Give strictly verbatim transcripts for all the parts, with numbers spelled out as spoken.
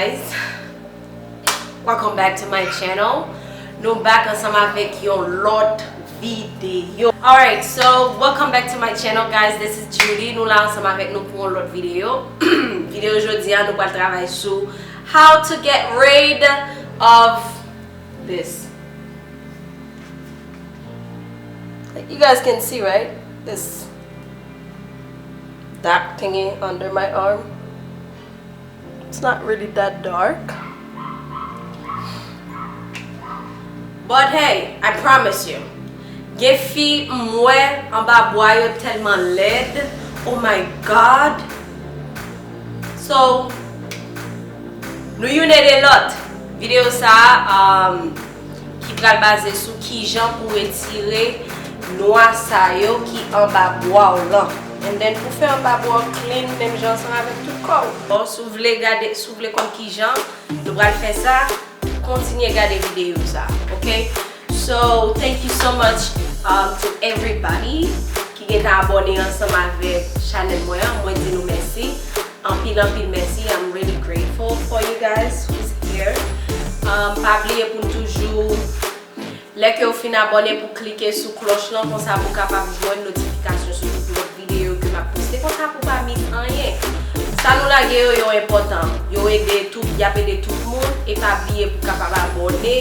Guys, welcome back to my channel. Nou back ansanm avèk yon lòt videyo. Alright, so welcome back to my channel, guys. This is Judy. Nou la ansanm avèk nou pou yon lòt videyo. Videyo jodi a, nou pral travay sou how to get rid of this. Like, you guys can see, right? This dark thingy under my arm. It's not really that dark. But hey, I promise you. Gen fi m wè anba bwa yo tèlman lèd. Oh my God. So, nou youn ede lòt. Videyo sa a, um, ki pral baze sou kijan pou retire nwa sa yo ki anba bwa w lan. And then pou fè anba bwa w clean menm jan ansanm avèk tout kò w. Bon, si w vle gade, si w vle konn kijan nou pral fè sa, kontinye gade videyo sa, ok? So, thank you so much, um, to everybody ki gentan abòne ansanm avèk chanèl mwen an. Mwen di nou mèsi. Anpil, anpil mèsi. I'm really grateful for you guys who's here. Um, pa bliye pou n toujou, lè ke w fin abòne, pou klike sou klòch lan, konsa pou w kapab jwenn notifikasyon sou tout lòt videyo ke m ap poste, konsa pou w pa miss anyen. Sa nou lage yo, yo enpòtan. Yo ede tout, y ap ede tout moun, e pa bliye pou w kapab abòne,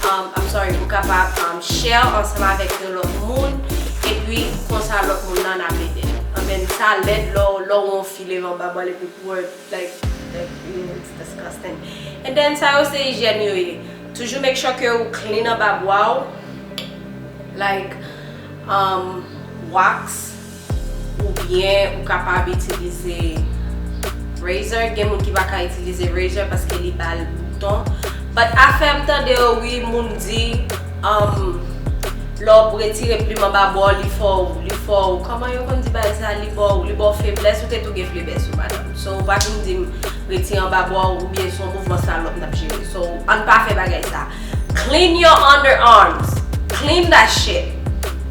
um, I'm sorry, pou w kapab, um, share ansanm avèk yon lòt moun, epi konsa lòt moun nan ap ede l. Anben, sa lèd lè w, lè w wè yon fi leve anba bwa l epi pou wè, like, like, ew, it's disgusting. And then, sa yo se ijyèn yo ye. Toujou make sure ke ou clean anba bwa w. Like, um, wax, oubyen ou kapab itilize razor. Gen moun ki pa ka itilize razor paske li ba l bouton. But afè m tande yo, wi, moun di, um, lè w ap retire plim anba bwa w, li fè w, li fè w, kòman yo konn di bagay sa, li ba w, li ba w feblès, ou te tou gen feblès ou, madanm. So, ou pa vin di m retire anba bwa w, oubyen se yon mouvman salòp n ap jere. So, ann pa fè bagay sa. Clean your underarms. Clean that shit.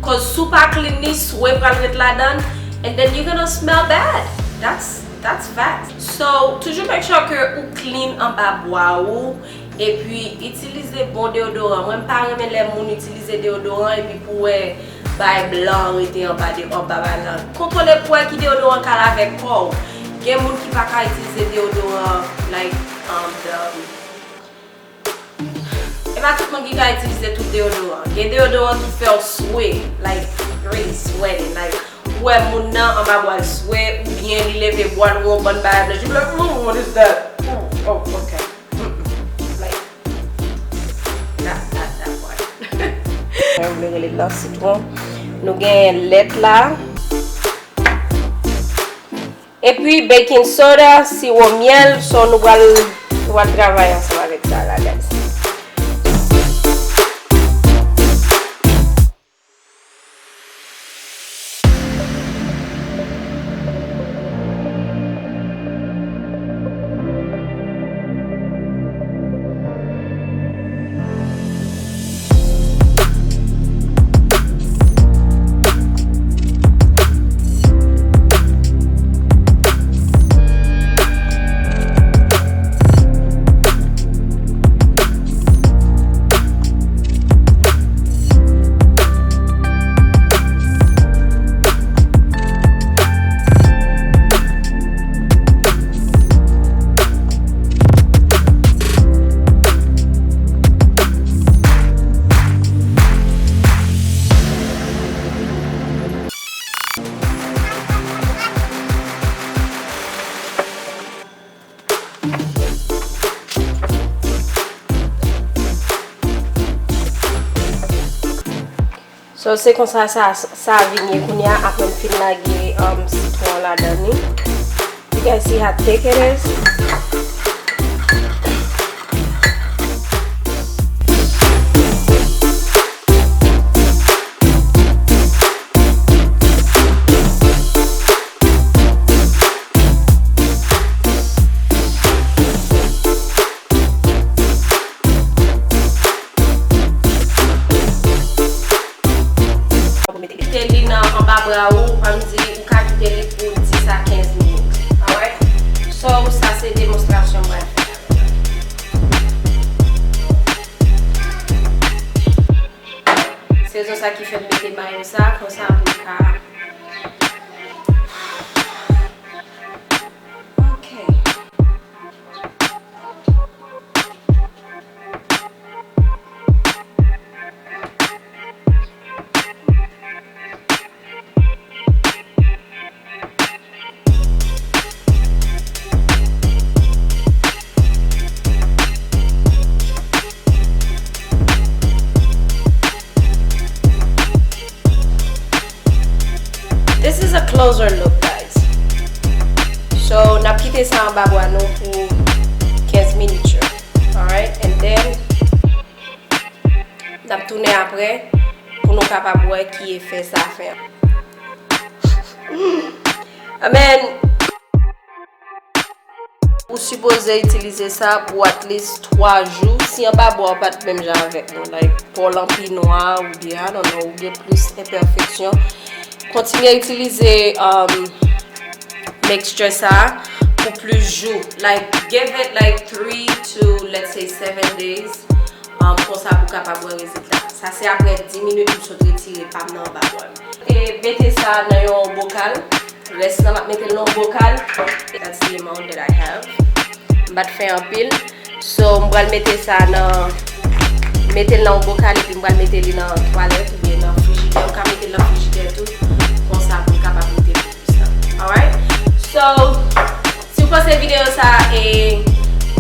Cause si w pa clean li, swe pral ret ladan, and then you're gonna smell bad. That's, that's facts. So, toujou make sure ke ou clean anba bwa ou. Epi, itilize bon deyodoran. Mwen, m pa renmen lè moun itilize deyodoran epi pou wè bay blan rete anba de, anba bay lan. Kontwole pou wè ki deyodoran k al avèk kò w. Gen moun ki pa ka itilize deyodoran, like, um, the, e pa tout moun ki ka itilize tout deyodoran. Gen deyodoran ki fè w swe, like, really sweating, like, ou wè moun nan anba bwa l swe, oubyen li leve bwa l, yon bann bagay blanch, you be like, "Ooh, what is that? Ooh, oh, okay." Mm-mm. Like, that, that, that part. Mwen vle rele l nan sitwon. Nou gen lèt la. Epi baking soda, siwo myèl, so nou pral, nou pral travay ansanm avèk sa la, guys. So, se konsa sa, sa vin ye kounye a, apre m fin lage, um, sitwon ladan li. You guys see how thick it is? Kite li nan anba bra ou, ann di ou ka kite li pou dis a kenz minit. Alright? So, sa se Rezon sa ki fè m mete mayo sa, konsa pou l ka. Ok. This is a closer look, guys. So, n ap kite sa anba bwa nou pou kenz minit yo. Alright? And then, n ap tounen apre pou nou kapab wè ki efè sa fè. Amen. Ou sipoze itilize sa pou at least twa jou. Si anba bwa w pa t menm jan avèk mwen, like, po w lan pi nwa, oubyen, I don't know, ou gen plis enpèfeksyon, kontinye itilize, um, mixture sa pou plis jou. Like, give it, like, three to, let's say, seven days. Um, konsa pou kapab wè rezilta. Sa se apre dis minit m sot retire pa m nan anba bwa m. E mete sa nan yon bokal. Rès lan m ap mete l nan yon bokal. That's the amount that I have. M pa t fè anpil. So, m pral mete sa nan, mete l nan yon bokal epi m pral mete li nan twalèt oubyen nan frijidè. Ou ka mete l nan frijidè tou. Konsa pou l kapab rete pou plis tan. Alright? So, si w panse videyo sa e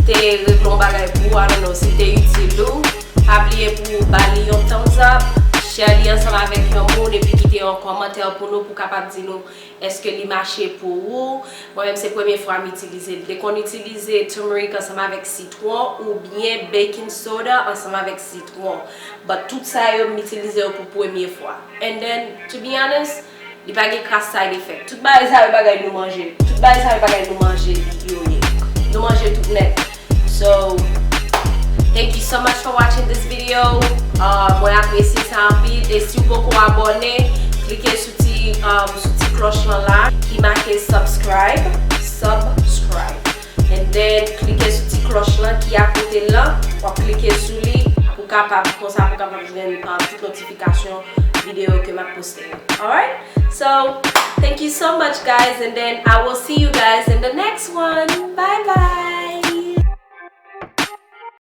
te regle yon bagay pou ou, I don't know, si te itil ou, pa bliye pou w ba li yon thumbs up, share li ansanm avèk yon moun epi kite yon kòmantè pou nou pou kapab di nou èske li mache pou ou. Mwen menm se premye fwa m itilize l. M te konn itilize turmeric ansanm avèk sitwon oubyen baking soda ansanm avèk sitwon. But tout sa yo m itilize yo pou premye fwa. And then, to be honest, li pa gen kras side effect. Tout bagay sa yo bagay nou manje. Tout bagay sa yo bagay nou manje yo ye. Nou manje tout nèt. So, thank you so much for watching this video. Uh, mwen apresye sa anpil. E si w poko abòne, klike sou ti, um, sou ti klòch lan la ki make subscribe. Subscribe. And then, klike sou ti klòch lan ki akote l lan. W ap klike sou li pou kapab, konsa pou kapab jwenn, uh, tout notifikasyon videyo ke m ap poste yo. Alright? So, thank you so much, guys, and then I will see you guys in the next one. Bye!